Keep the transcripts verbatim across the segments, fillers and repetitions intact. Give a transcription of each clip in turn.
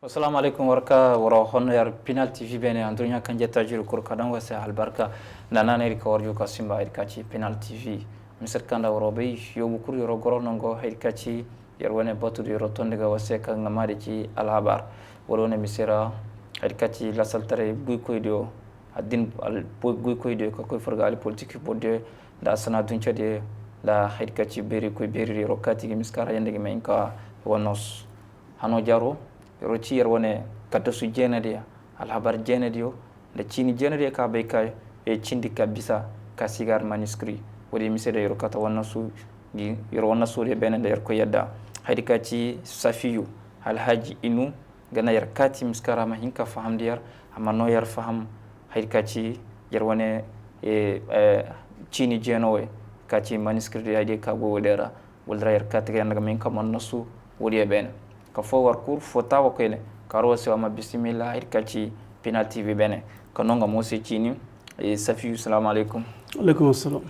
Asalaamu alaykum, war ka war honno yer Pinal TV beene, aduɲɲa kaŋ jetta jiiri kul ka daŋ war se albarka. Nda naana ir ka war juu ka simba ir ka ci Pinal TV. Mise kaŋ nda war bay yoobu kul yer goro nango ir ka ci yer wane batu diyo yer tondi ga war se kaŋ ga maadi ci alhabar. Wala wane mise ra ir ka ci lasaltaray goykoy diyo, addin goykoy diyo ka koy farga alpolitik boro diyo, nda asana dunca diyo, nda ir ka ci beeri koy beeri diyo yer kaati ga miska ra yanda ga ma hin ka wannos. Hano jaro yer ci yer wane kaddasu jeenadiya, alhabar jeenadiyo, nda ciini jeenadiyo ka bay ka cindi ka bisa ka sigar maniskiri. Woodiyo mise da yer kata wannasu, yer wannasu woodiyo beene nda yer koy yadda. Hayadi ka ci safiyu alhaji inu ga na yer kaati miska ra ma hin ka fahamndi yer, a ma noo yer faham hayadi ka ci yer wane ciini jeeno wey ka ci maniskiri di hayadiyo ka go woodiyo ra. Wala da ra yer kaati ga yanda ga ma hin ka wannasu woodiyo beene. Ka foo war kul foo taawa koyne ka war war se wa ma bisimilla hayadi ka ci Pinal TV beene. Ka noo nga moo se ciini. Safiyu salaamu alaykum. Alaykum assalam.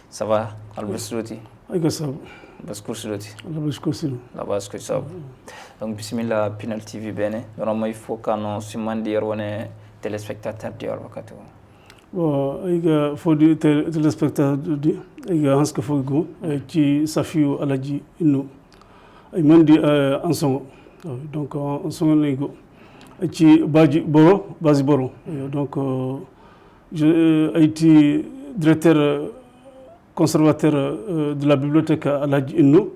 Saba? Albasiroti? Ay ga sabu. Baskursidoti? Albaskursido. Labaskur sabu. Donc bisimilla Pinal TV beene, noo ra may foo ka noo simmandi yer wane telespektater di war wakati wo. Bon, ay ga foo di telespektater di, ay ga hanse ka foo go ay ci safiyu alhaji inno. Ay man di ansoŋo. Donc ansoŋo no ay go. Ay ci baaji boro baazi boro. Donc ay ti directeur conservateur de la bibliothèque alhaji inno,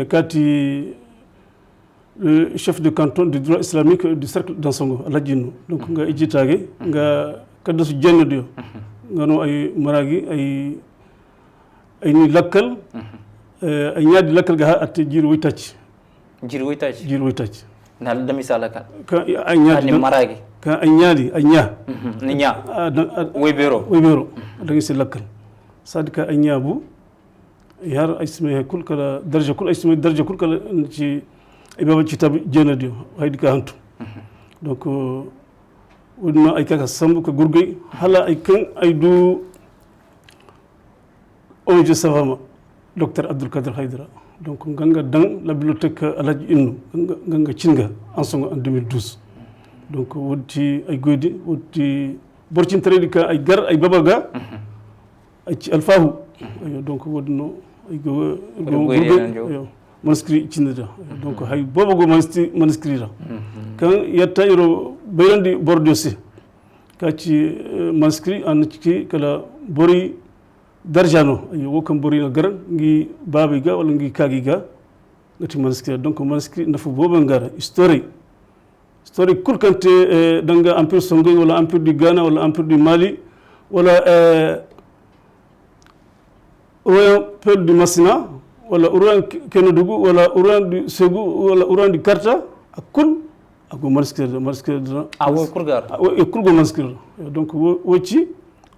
ka ti chef de canton du droit islamique du cercle d'ansoŋo alhaji inno. Donc nga ijitaagay nga kaddasu jeenadiyo. Nga no ay mara gi ay ay ni lakkal. Ay ɲaadi lakkal ga har a te jiiri woytaaci. Jiiri woytaaci? Jiiri woytaaci. Na aldamisa lakkal ka ay ɲaadi mara gi ka ay ɲaadi ay ɲaa. Ni ɲaa? Woybeero. Woybeero a daŋ i se lakkal. Saadi ka ay ɲaa bu. Ay har ay si may hay kul kala darja kul ay si may darja kul kala ci ay baaba citaabu jeenadiyo hayadi ka hantum. Donc woodin no ay ka ka sambu ka gurgay hala ay kaŋ ay du ong savama, docteur abdulkadir haydara. Donc nga nga daŋ la bibliothèque alhaji innu nga nga cin ga ansoŋo en deux mille douze. Donc woodi ti ay goy di woodi ti borcintaraydi ka ay gar ay baba ga ay ci alfaahu. Donc woodin no ay ga gurgay manuscrit cindi da. Donc hay boobo go manuscrit ra kaŋ yatta iro bayrandi boro diyo se ka ci manuscrit a na ci kala boroy darja no. Wo kaŋ boroy na gar ngi baabey ga wala ngi kaagey ga. Nga ti manuscrit ra donc manuscrit nafa boobo nga ra. Histoire histoire kul kaŋ te danga empire songay wala empire du ghana wala empire du mali wala royaume peuple du masina wala royaume kenedugu wala royaume du segu wala royaume du karta a kul a go manuscrit ra. Manuscrit ra a go kul go manuscrit ra. Donc wo ci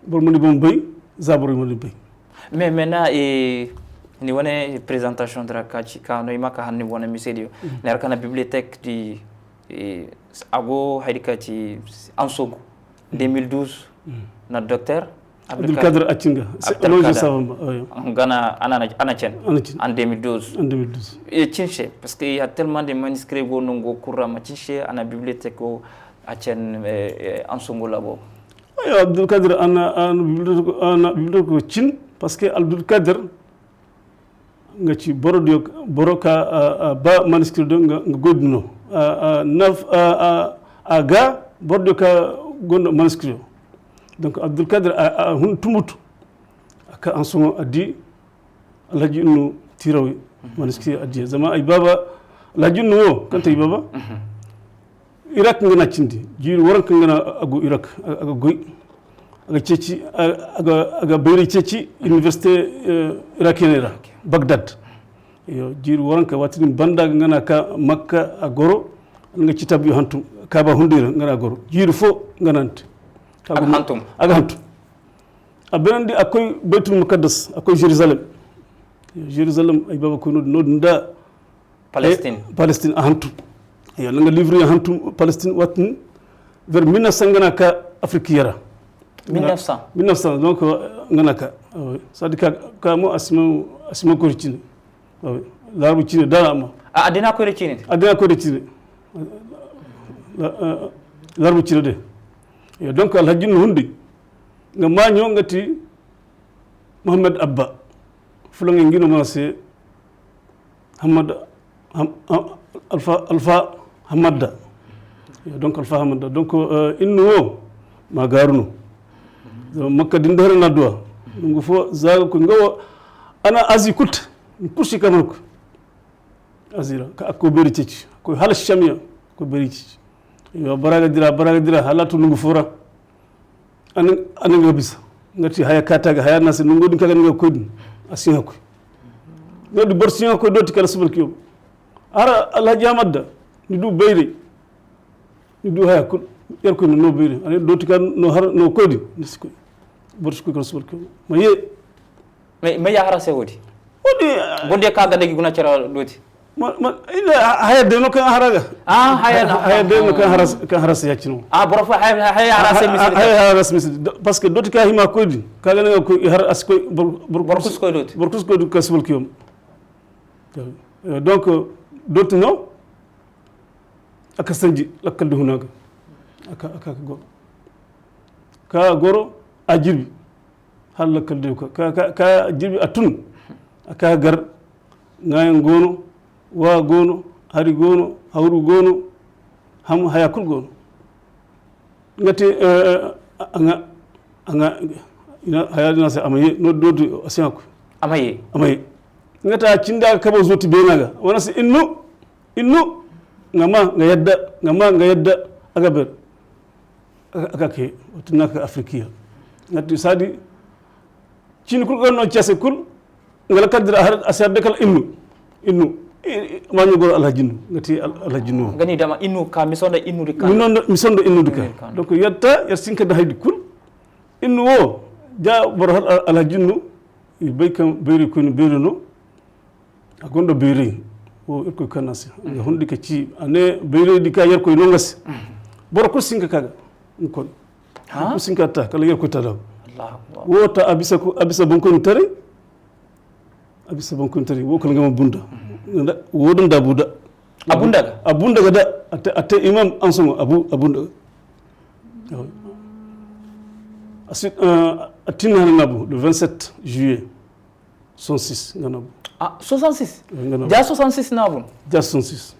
boro ma ni boŋ bay za boro ma ni bay. Mais maintenant ni wane présentation dira ka ci ka no i ma ka hanni wane misediyo ne har kana bibliothèque di a go haydi ka ci ansogu deux mille douze na docteur abdulkadir a cinga. Gana ana cen an deux mille douze. Cinse parce que il y a tellement de manuscrits go no go kurra ma cinse ana bibliothèque o a cen ansogu labo. Ayo abdulkadir ana bibliothèque o cin parce que abdulkadir nga ci boro diyo boro ka a ba manuscrit do nga goy duno. A ga boro diyo ka gondo manuscrit o. Donc abdulkadir a hun tumbutu a ka ansoŋo a di alhaji innu tirawey manuscrit a di zama ay baaba alhaji innu wo kaŋ te ay baaba. Irak nga na cindi jiiri waranka nga na a go irak a ga goy a ga ceeci a ga bayray ceeci université irakiyaney ra bagdad. Jiiri waranka waati din banda nga na ka makka a goro nga citaabu yo hantum kaaba hunday ra nga na a goro jiiri fo nga na a te a ga hantum. A beerandi a koy baytul mukaddas a koy jerusalem. Jerusalem ay baaba koy no- din da palestine. Palestine a hantum. Yo nga livre yo hantum palestine watin vers mille neuf cent nga na ka afrique yara. Mille neuf cent donc nga na ka sadi ka ka mo asima asima kori cine. Larabu cine dara amma a dina kori cine. A dina kori cine. larbu cire de. Yo donc alhajin no hundi nga maaɲo nga ti muhammad abba. Fulaŋey ngi no mana se hamada. Alfa hamada. Donc alfa hamada donc innu wo ma gaaru no. Makka din da hare na duwa nongu fo za ga koy nga wo. Ana azi kul te ni kul si kamar koy. Azi ra ka a koy beeri ceeci a koy hala šamiya a koy beeri ceeci. Yo bara ga dira bara ga dira hala a to nongu fo ra. Ana nga bisa nga ti haya kaata ga haya na se nongo din ka ga ni nga koy din. A si hakoy no di boro si hakoy dooti kala subal kiyo. Har alhaji hamada ni du bayray. Ni du haya kul yer koy no bayray a ne dooti ka no har no koy din ni si koy. Boro si koy kala subal kiyo ma ye. Mais mais ya hara se wodi. Wodi. Boro de ka ga dagi guna cara dooti. Haya de no kaŋ a hara ga. Haya de no kaŋ hara se ya cino. Haya hara se misi. Parce que dooti ka hima koy din ka ga naŋ ga koy har a si koy. Boro kul si koy dooti ka subal kiyo. Donc dooti no. A ka sanji lakkal di huna ga. A ka goro a jirbi. Hala lakkal di ka jirbi a tun. A ka gar ŋaayaŋ go no. Wa go no. Hari go no. Hawru go no. Haya kul go no. Nga te a ŋa a ŋa haya din a se a ma ye no dooti a si ŋa koy. A ma ye. Nga te a cindi a ga kabo zooti beena ga wane se innu. Innu nga ma nga yadda. Nga ma nga yadda. A ga ber. A ka ke wati na ka afirikiya. Nga ti saadi. Cini kul ga no cese kul. Nga la kaddira a si har da kala innu. Innu. Ma no goro alhajinnu nga ti alhajinnu. Nga ni dama innu ka misondo innu di ka. Misondo innu di ka. Donc yadda yar sinka da haydi kul. Innu wo ja boro har alhajinnu. I bay kaŋ bayri koyni bayri no. A gonda bayray. Wo irkoy kaŋ a se nga hundi ka ci a ne bayray di ka yerkoy no nga se. Boro kul sinka kaga. Nkon kul sinka ta kala yerkoy ta daw. Wo ta a bisa bonkoyni taray. A bisa bonkoyni taray wo kala nga ma bunda. Wo danda buda. A bunda ga da a te imam ansoŋo a bunda ga. A tinna hana na bu le vingt-sept juillet. Soixante-six nga na bu. Ah, soixante-six. Ja soixante-six na bu. Ja soixante-six.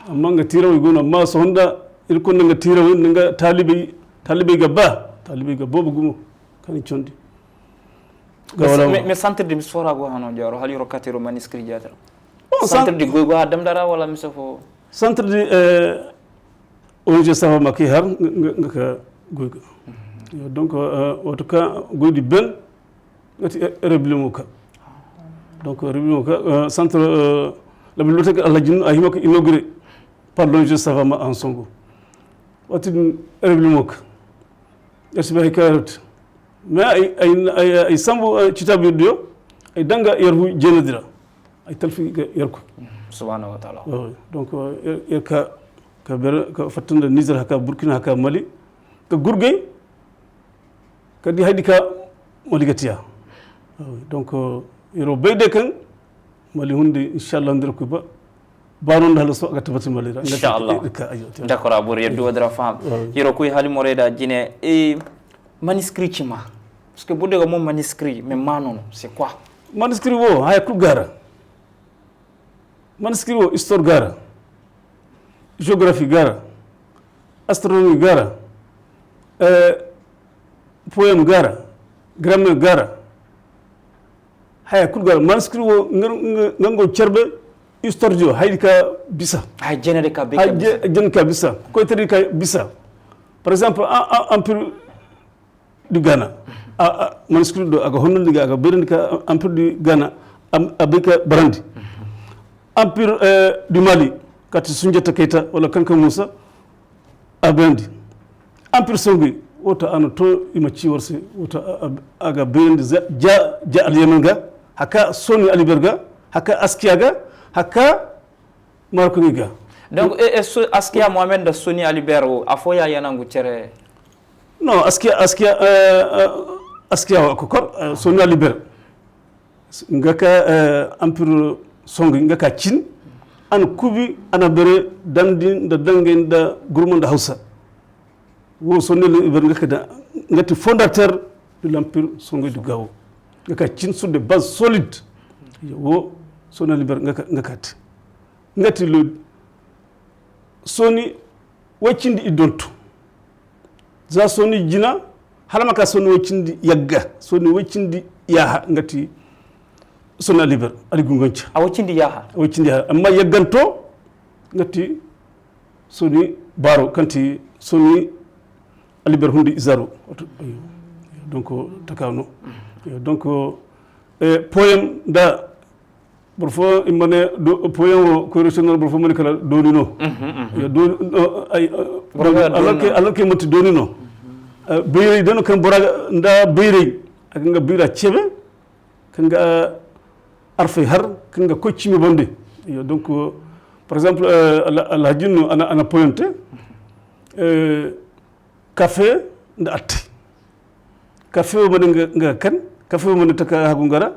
Amma nga tiirawey go no amma sohõ nda ir kunda nga tiirawey nda nga taalibey. Taalibey ga ba taalibey ga boobo gumo. Kani condi. Mais centre di misfora go hano jaro hal yoro katiro maniskri jatra. Centre di goy go ha damdara wala misafo. Centre di ong safa ma kay har nga ka goy ga. Donc wato ka goy di ben. Nga ti reblimo ka. Donc reblimo ka centre la bibliothèque alhajin a hima ka inauguré. Par l'ong safa ma en songo. Wato reblimo ka. Yar si ba hikayarut. Mais ay sambu citabu yaddiyo. Ay danga yar hu jenadira. Ay talfi ga yar ku. Subhanahu wa ta'ala. Donc yar ka ka ber ka fattanda nizer haka burkina haka mali. Ka gurgay ka di haydi ka mali ga tiya. Donc yaro bay de kaŋ mali hundi inshallah ndir ku ba. Ba no nda halaso a ga tabati mali ra. Inshallah. D'accord abor yaddu wadra faham. Yaro kuy hali moray da jine. Maniskri cima parce que boro de ga mo maniskri mais ma nono c'est quoi? Maniskri wo haya kul gara. Maniskri wo histoire gara. Géographie gara. Astronomie gara. Poème gara. Grammaire gara. Haya kul gara maniskri wo nga ngo cerbe. Histoire di wo haydi ka bisa. Hay jene di ka bisa. Koytari ka bisa. Par exemple empire di gana. Maniskri do a ga honnandi ga a ga bayrandi ka empire di gana. A bay ka barandi. Empire di mali. Kati sunjata kayta wala kanka musa. A bayrandi empire songi. Wota a na to i ma ci war se. Wota a ga bayrandi ja alyamin ga. Haka soni aliber ga. Haka askiya ga. Haka markoni ga. Donc askiya mohamed nda soni aliber wo afo ya yanangu cere. Non askiya askiya askiya wa kokor soni aliber. Nga ka empire songi nga ka cin. A na kubi, a na bere dandi nda dangay nda gurma nda hawsa. Wo sonne le iber nga ka da nga ti fondater de l'empire songoy du gawo. Nga ka cin sur de base solide. Wo sonne le iber nga ka ti nga ti lo soni. Way cindi i donto za soni jina hala ma ka soni way cindi yagga soni way cindi yaaha nga ti soni aliber ali gungonca a way cindi yaaha a way cindi yaaha amma yagganto nga ti soni baro kanti soni aliber hundi izaro. Donc takano donc poem da boro fo i ma ne poem o koyro senor boro fo ma ne kala dooni no. Alal ke manti dooni no. Bayray dano kaŋ bora nda bayray a ga nga bayra cebe kaŋ ga arfay har kaŋ ga koy cimi bande. Donc par exemple alhajinno a na poem te kafe nda attay. Kafe wo ma ne nga ga kan kafe wo ma ne taka hagu nga ra.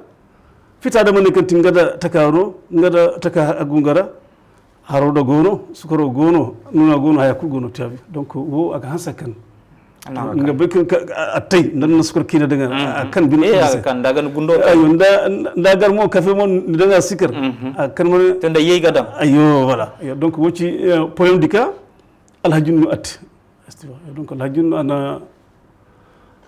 Fita da ma ne kaŋ ti nga da taka haro nga da taka hagu nga ra. Haro da goono sukaro goono nuna goono haya kulu goono tiyaabi. Donc wo a ga hanse kan nga bay kaŋ attay nda na sukar kiina daŋ a kan bine. Ayo nda gar mo kafe mo ni daŋ a sikar a kan ma ne tunda yey ga daŋ. Ayo voilà. Donc wo ci poyom di ka alhajin no atte. Donc alhajin no a na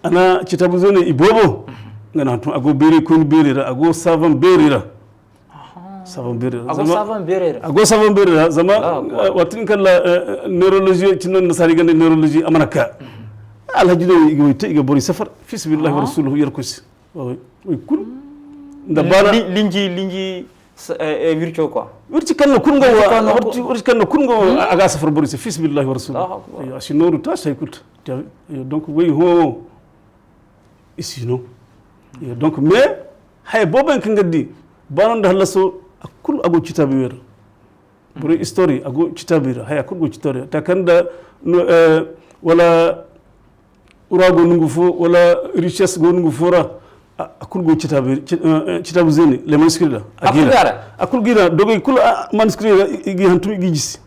a na citabu zone iboobo nga na hantum a go beerey koyni beerey ra a go savan beerey ra. Savan beerey ra a go savan beerey ra zama waati din kala neurologie ci no nasaari ga ne neurologie a mana ka. Alhaji no i ga way te i ga borey safar fi sabilillahi wa rasulihi yerkoy se. Way kulu nda baana linji linji wirco quoi. Wirci kaŋ na kulu nga wo wirci kaŋ na kulu nga wo a ga safar borey se fi sabilillahi wa rasulihi. A si nooru taasi hay kulu te. Donc way hõ i si no. Donc mais haya boobo yaŋ kaŋ ga di baano nda hallaso a kulu a go citaabi wey ra. Borey histoire a go citaabi ra haya kulu go citaabi ra ta kaŋ nda wala ura go nongu fo wala richesse go nongu fo ra. A kulu go citaabi zeene le manuscrit ra. A kulu gi ra dogey kulu manuscrit ra i gi hantum i gi jisi.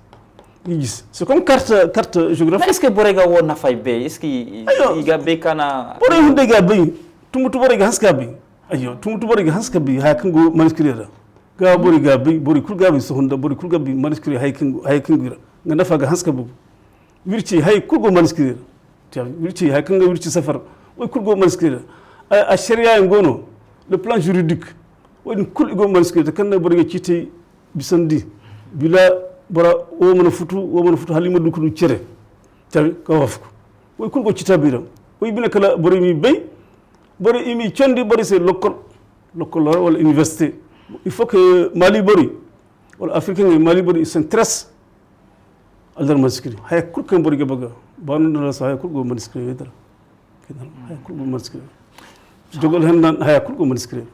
Gis c'est comme carte carte géographique. Est ce que borey ga wo nafay bay est ce que i ga bay kana borey hunday ga bay. Tumbutu borey ga hanska bay. Ayo tumbutu borey ga hanska bay haya kaŋ go manuscrit ra. Ga borey ga bay borey kulu ga bay sohonda borey kulu ga bay manuscrit haya kaŋ go ra. Nga nafa ga hanska bay. Wirci haya kulu go manuscrit ra. Wirci haya kaŋ ga wirci safar. Way kulu go manuscrit ra. Ašariya yaŋ go no le plan juridique. Way din kulu i go manuscrit ra kaŋ no borey ga ciitey bisandi. Bila bora wo mana futu wo mana futu hala i ma du ka du cere. Tabi ka wafuku. Way kulu go citaabi ra. Way bine kala borey m'i bay. Borey i m'i candi borey se lokkol. Lokkol ra wala université. Il faut que mali borey wala africain mali borey i s'intéresse. Aldar manskiri haya kulu kaŋ borey ga baga. Baano nda lasa haya kulu go manskiri wey dara. Haya kulu go manskiri. Jogol hennan haya kulu go manskiri.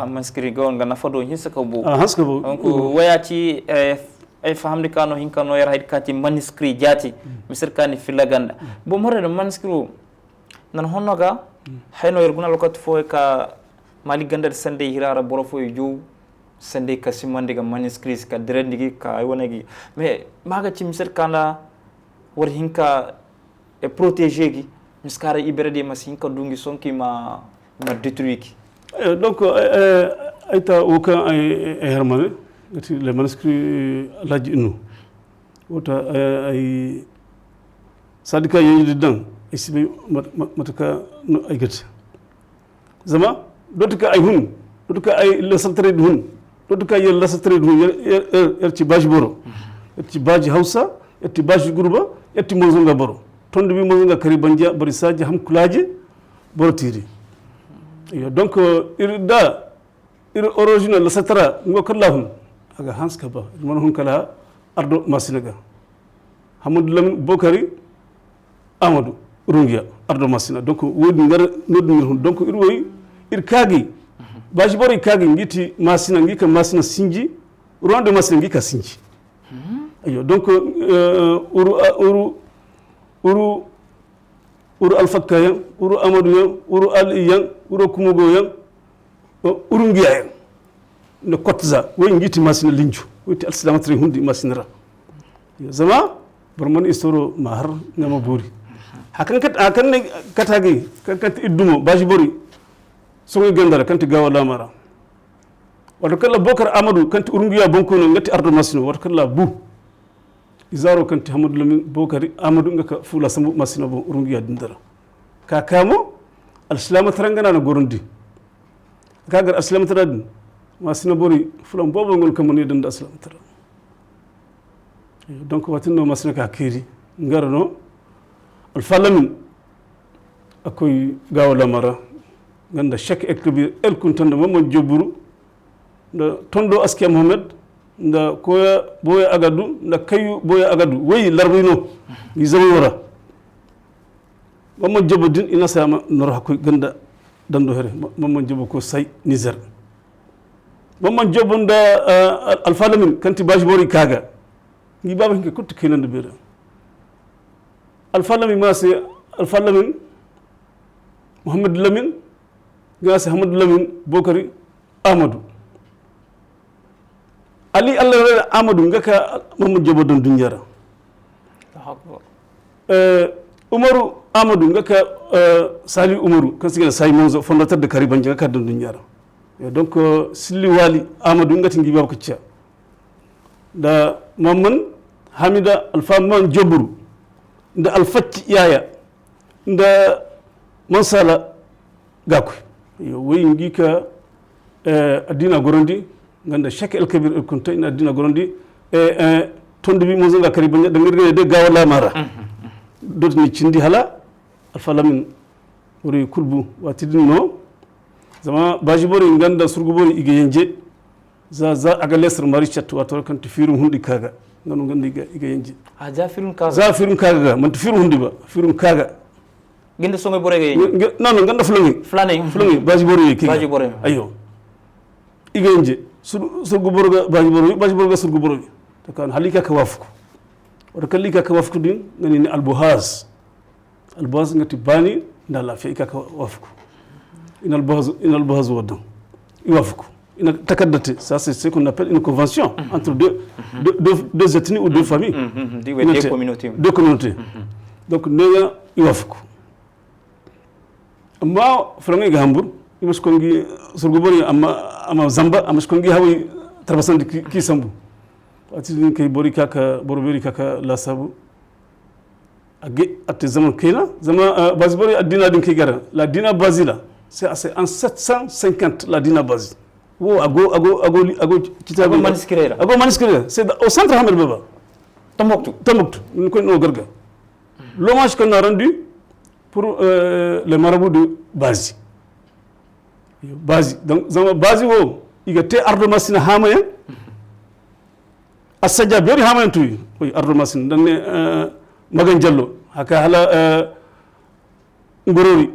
Manskiri go nga nafa do hinsa ka bo. Hanska bo. Donc waya ci ay fahamdi ka no hinka no yar haydi ka ti manskiri jaati. Misir ka ni fila ganda. Bo more da manskiri. Nan honno ga hay no yar guna lokati fo ka mali ganda da sande hirara boro fo jow. Sande ka simandi ga manskiri ka dirandi gi ka ay wane gi. Mais maga ci misir ka na war hinka e protéger gi miskara ibere de masi hinka dungi sonki ma ma détruire gi. Donc ay ta wo kaŋ ay hermane gati le manuscrit laji inu. Wo ta ay sadika yeñidi daŋ ay si bay mata ka no ay gati. Zama doti ka ay hun doti ka ay lasartaray di hun. Doti ka yer lasartaray di hun yer ci baji boro. Yer ci baji hausa yer ci baji gurba yer ci mozonga boro. Tondi bi mozonga kari banja bari saji ham kulaje boro tiri. Iyo donc ir da ir origine lasartara ngo kala hun. Aga hanska ba ir man hun kala ardo masinaga. Hamadu lamin bokari amadu rungiya ardo masina donc wodi ngar nodin hun donc ir woy ir kagi. Baji boro kagi ngiti masina ngika masina sinji. Ruwan de masina ngika sinji. Ayo donc uru uru uru uru alfakka yan uru amadu yan uru ali yan uru kumugo yan uru ngiya yan. na kot za woy ngi ti maasina linju woy ti alsilaamataray hundi maasina ra. Zama boro mana istoroo ma har nga ma boori. Hari kaŋ na kata gay kaŋ kaŋ ti ir dumo baazi bori soŋay ganda ra kaŋ ti gaawa laama ra. Wato kaŋ ra bookar amadu kaŋ ti urunguya boŋkoy no nga ti ardo maasino wato kaŋ ra bu. Izaaro kaŋ ti hamadu lamin bookari amadu nga ka fuula sambu maasino boŋ urunguya din dara. Ka ka mo alsilaamataray nga no a na gorandi. Ka gar alsilaamataray din maasina bori fulan boobo nga no kaŋ mana yadda nda alsilaamataray. Donk waati no maasina ka keeri nga ra no. Alfa lamin a koy gaawa lamara nga nda sek el kabir el kunta nda mamman joburu nda tondo askiya muhammad nda koya boya agadu nda kayyu boya agadu woy larbi no. Ngi zamano ra. Mamman jobo din i na sa ma noro hakkoy ganda dando here. Mamman jobo ko say nizer. Mamman jobo nda alfa lamin kaŋ ti baasi boro i ka ga. Ngi baaba hinka kulu ti kayna nda beera. Alfa lamin ma se alfa lamin muhammad lamin. Ga se hamadu lamin bokari amadu. Ali allah rere amadu nga ka mamma jobo daŋ duɲɲa ra. Umaru amadu nga ka sali umaru kaŋ si ga ne sali monzo fondateur de kari banje nga ka daŋ duɲɲa ra. Donc silli wali amadu nga ti ngi baaba ka ciya. Nda mamman hamida alfa man joburu nda alfacci yaya nda mansala ga koy. Woy ngi ka addiina gorandi nga nda sek el kabir el kunta i na addiina gorandi. Tondi bi mo zanga kari banja da ngir gane de gawa lamara. Dot ni cindi hala alfa lamin wuri kulbu wati din no. Zama baji bori nga nda surgu bori i ga yanje. Za za a ga lesir mari chat wato kaŋ ti firum hundi kaga nga no nga nda i ga yanje. Za firum kaga manti firum hundi ba firum kaga. Ginda soŋay borey ga yanje. Non non nga nda fulaŋey. Fulaŋey baji borey ga yanje. Ayo. I ga yanje surgu boro ga baji boro ga surgu boro ga. To kan hali ka ka wafuku. Wato kalli ka ka wafuku din nga ni albuhaz. Albuhaz nga ti baani nda lafiya i ka ka wafuku. In albuhaz in albuhaz waddan i wafuku. Ina takarda te ça c'est ce qu'on appelle une convention entre deux deux ethnies ou deux familles. Deux communautés. Donc ne nga i wafuku. Amma fulaŋey ga hambur i ma si koy ngi surgu boro amma zamba a ma si koy ngi haway tarbasandi k'i sambu. Waati din kay boro i ka ka boro beeri i ka ka laasaabu. A ga a te zaman kayna zama bazi boro addiina din kay gara la diina bazi la. C'est en sept cent cinquante la diina bazi. Wo a go a go a go a go kitaabi a go maniskire ra c'est au centre hamed baba. Tambuktu tambuktu ni koy no garga. L'hommage qu'on a rendu pour les marabouts de bazi. Bazi donc zama bazi wo i ga te ardo masina hamayaŋ. Assaja beeri hamayaŋ tuy. Oy ardo masina daŋ ne magan jallo haka hala ngorori.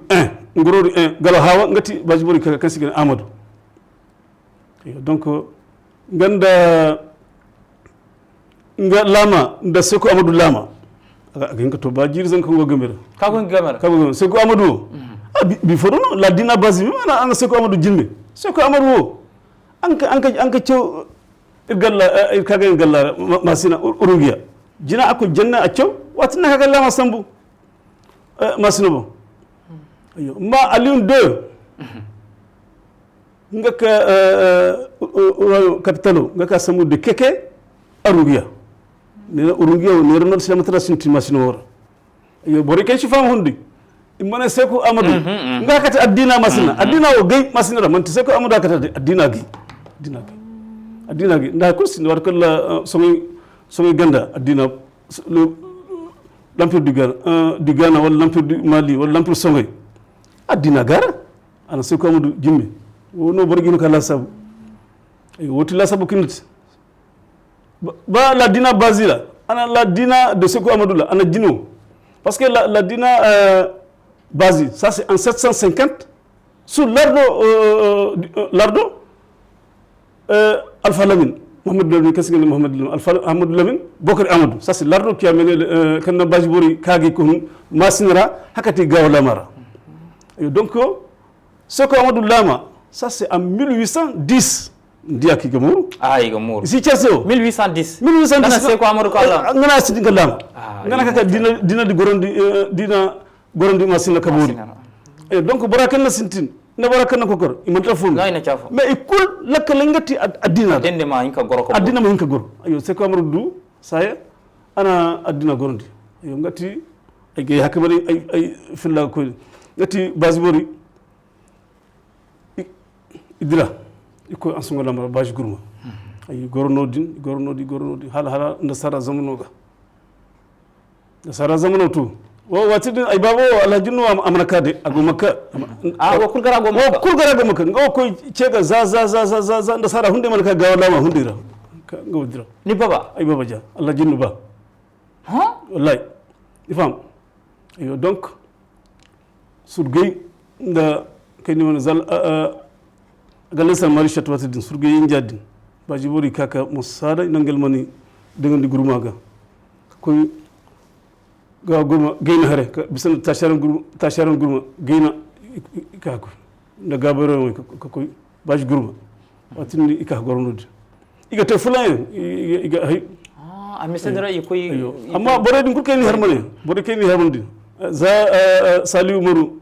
Ngorori galo hawa nga ti bazi bori kaga kaŋ si gane amadu. Donc nga nda nga laama nda seko amadu laama. A ga hin ka to ba jiiri zanka go game ra. Ka go game ra seko amadu wo. Bi fo do no la diina bazi mi mana a nga seko amadu jilme seko amadu wo. An ka an ka an ka cew ir galla ir ka ga ir galla masina urungiya. Jina a koy janna a cew waati na ka ga laama sambu. Masina boŋ. Amma aliyun deux nga ka kapitalo nga ka sambu de keke. Arungiya neera urungiya wo neera nor silamatara sinti masina wo ra. Iyo borey kaŋ si faham hundi. I ma ne seeku amadu nga ka kate addiina masina addiina wo gay masina ra manti seeku amadu a kate addiina gay. Addiina gay addiina gay nda hari kulu sinda waati kaŋ ra soŋay ganda addiina lampir du gana wala lampir du mali wala lampir soŋay. Addiina gaara. A na seeku amadu jimme. Wo no boro ga hin ka laasaabu. Wo ti laasaabu kaŋ ni te. Ba la diina bazi la a na la diina de seku amadu la a na jino. Parce que la diina bazi ça c'est en sept cent cinquante. Sur lardo lardo alfa lamin mohamed lamin kasi gani mohamed lamin alfa ahmadu lamin bokari amadu ça c'est lardo qui a mené kanna bazi bori kagi ko hun masinara hakati gawa lamara. Donc seku amadu lama ça c'est en mille huit cent dix. Ndi a ka i ga mooru. Aha i ga mooru i si care se wo. Mil huit cent dix. Mil huit cent dix. Nga na se ko amadu kala nga na a si din ka laama. Nga na ka ka diina diina di gorandi diina gorandi ma sinna ka boori. Donc bora kaŋ na sintin nda bora kaŋ na kokor i mana ta fo. Mais i kul lakkal nga ti addiina ra. Addiina ma hin ka goro. Ayo se ko amadu du saaya a na addiina gorandi. Ayo nga ti ay ga ay hakka bari ay filla ga koy nga ti baasi bori. I dira i koy ansuŋo lamara baasi gurma. Ay goro no-din goro no-din goro no-din hala hala nda sara zamano ga. Nda sara zamano to. Wo waati din ay baabo wo alhaji nuwa a mana ka de a go makka. Wo kul gara go makka nga wo koy ce ga za za za za za nda sara hunday mana ka gaawa laama hunday ra. Nga wo dira ni baba ay baba ja alhaji nuba. Wallahi. I faham. Iyo donc surgey nda kay ni mana zal. Galle san mari shat wata din surgey inja din baji bori kaka musada nangel mani dangandi gurma ga koy ga gurma gayna hare bisa nda tasharan gurma tasharan gurma gayna. Ka koy nda gabaro ka koy baji gurma. Watin i ka gorono din i ga te fulayen i ga hay. A mise dara i koy. Amma borey din kul kay ni harmane borey kay ni harmane din za sali umaru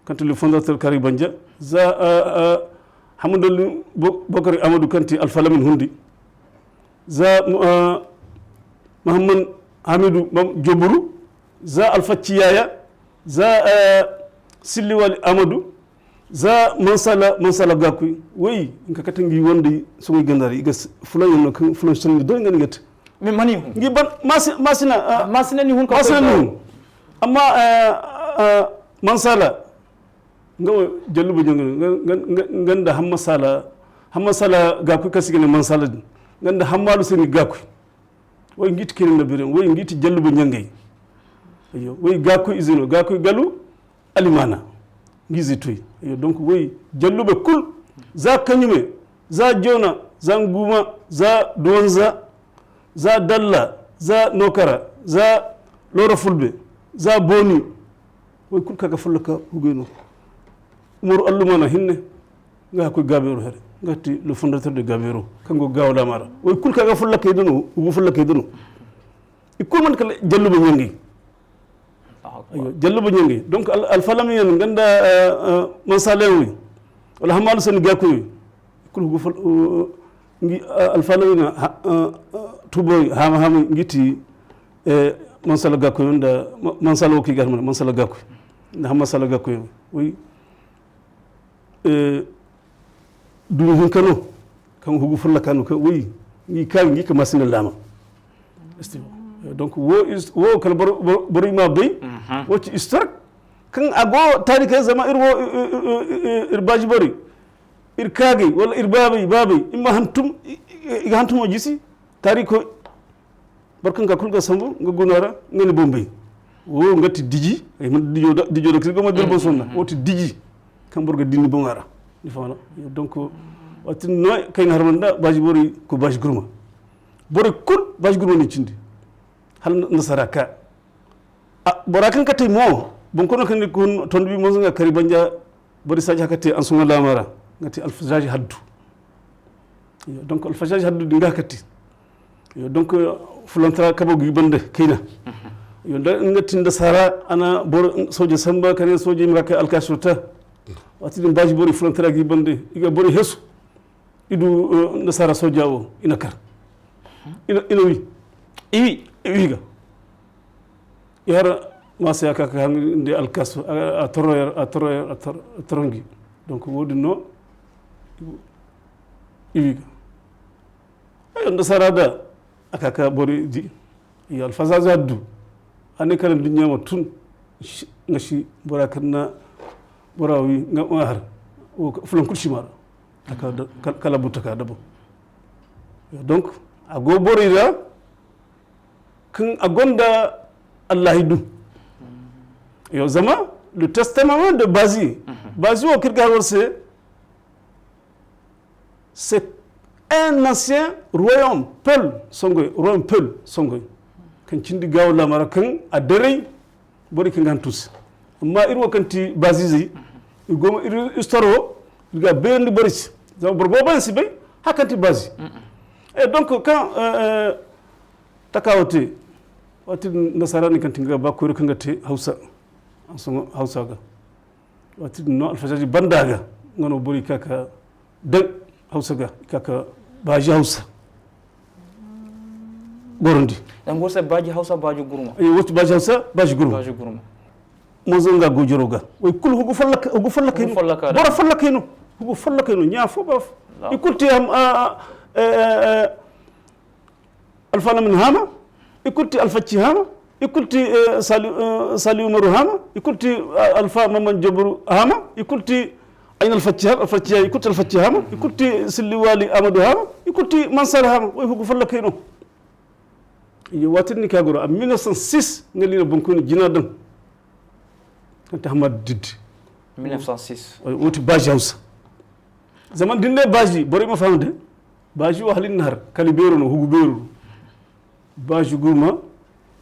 kanti le fondateur kari banja za hamadallu bokari amadu kanti alfalamin hundi za muhammad hamidu joburu za alfacci yaya za silliwali amadu. Za mansala mansala gakuy woy nka kate ngi wonde sogoy gandari iga fulan yanno kan fulan sonni don ngani gate. Mais mani hun ngi ban masina masina ni hun ka masina ni hun. Amma mansala nga jalluba jangana nganda hamma sala hamma sala gakuy kasi gane mansala din nganda hammalu seni gakuy. Woy ngi ti kene na biren woy ngi ti jalluba ɲangay. Woy gakuy izino gakuy galu alimana ngi zitoy. Donc woy jallube kul za kaɲume za jona za nguma za duwanza za dalla za nokara za lora fulbe za boni. Woy kul ka ga fulla ka hugay no. Umaru allumana hinne nga ga koy gabeero here nga ti le fondateur de gabeero kaŋ go gaawo laama ra woy kul ka ga fulla kay dano hugu fulla kay dano. I kul man kala jalluba ɲangay. Jalluba ɲangay donc alfalamiyan nga nda mansalayan woy wala hammalu sani gakoy woy. I kul hugu alfalamiyan tuboy hama hama ngi ti mansala gakoy nda mansala woy kay ga hamma mansala gakoy nda hamma sala gakoy woy. Dumi hinka no kaŋ hugu fulla ka no kaŋ woy ngi ka ngi ka masina laama. Donc wo kala boro i ma bay wo ci historique kaŋ a go taari kaŋ zama ir wo ir baaji boro ir kaagay wala ir baabay baabay i ma hantum i ga hantumo jisi taari koy. Boro kaŋ ga kul ga sambu nga guna ra nga ni boŋ bay. Wo nga ti diji ay man dijo da dijo da kirgo ma dir boŋ sonna wo ti diji kaŋ boro ga dindi boŋ a ra. Ni faham no? Donc waati no kay na harmanda baaji boro ko baaji gurma. Boro kul baaji gurma ni cindi hala nasara ka. Bora kaŋ ka te mo boŋ kono kaŋ ni kun tondu bi mo nga kari banja. Bari saji haka te ansuŋo laama ra nga te alfazaji haddu. Donc alfazaji haddu din ga haka te. Donc fulantara kabo gi bande kayna. Nga tinda sara ana boro soje samba kane soje mi ga kay alkasirta. Waati din baji bori fulantara gi bande i ga bori hesu. I du nasara soja wo i na kar i na wi. I wi i wi ga. I har maasa ya ka ka haŋ nde alkasu a toro yer a toro yer a toro ngi. Donc wo-din no i wi ga. Ayo nda sara da a ka ka boro di. Iyo alfazaza du a ne kala nduɲɲa ma tun. Nga si bora kaŋ na bora wi nga har fulan kul si mara. Kala bu taka dabo. Donc a go borey ra kaŋ a gonda allahi du. Yo zama le testament de basi basi wo kirga war se. C'est un ancien royaume peul songoy royaume peul songoy kaŋ cindi gawo lamara kaŋ a daray. Boro kaŋ ga hantum se amma ir wo kaŋ ti baazizey ir go ma ir istoro ir ga a beerandi boro se. Zama boro boobo yaŋ si bay Haka kaŋ ti baazi. Donc kaŋ takaa woo te, waati din nasaara ne kaŋ ti nga ga ba koyra kaŋ ga te hawsa, hawsa ga. Waati din no alfazaaji banda ga, nga no borey ka ka daŋ hawsa ga, i ka ka baazi hawsa gorandi. Danga war se baaji hawsa baaji gurma. Ay woo ti baaji hawsa baaji gurma. Monzonga goojoroo ga, woy kul hugu follokey no. Boro follokey no, hugu follokey no ɲaa foo ba foo. I kul ti alfa lamin haama, i kul ti alfacci haama, i kul ti sali umaru haama, i kul ti alfa maman jaburu haama, i kul ti ayna alfacci haama, i kul ti alfacci haama, i kul ti silli waali amadu haama, i kul ti mansar haama. Woy hugu follokey no. Iyo waati din ni ka goro a mil neuf cent six nga liira boŋkoyna jina daŋ. Kaŋ ti hamad diddi. Mil neuf cent six. Woo ti baazi hawsa. Zama da ni ne baazi borey ma faham de. Baazi woo hala ni na har kala beero no hugu beero no. Baazi gurma,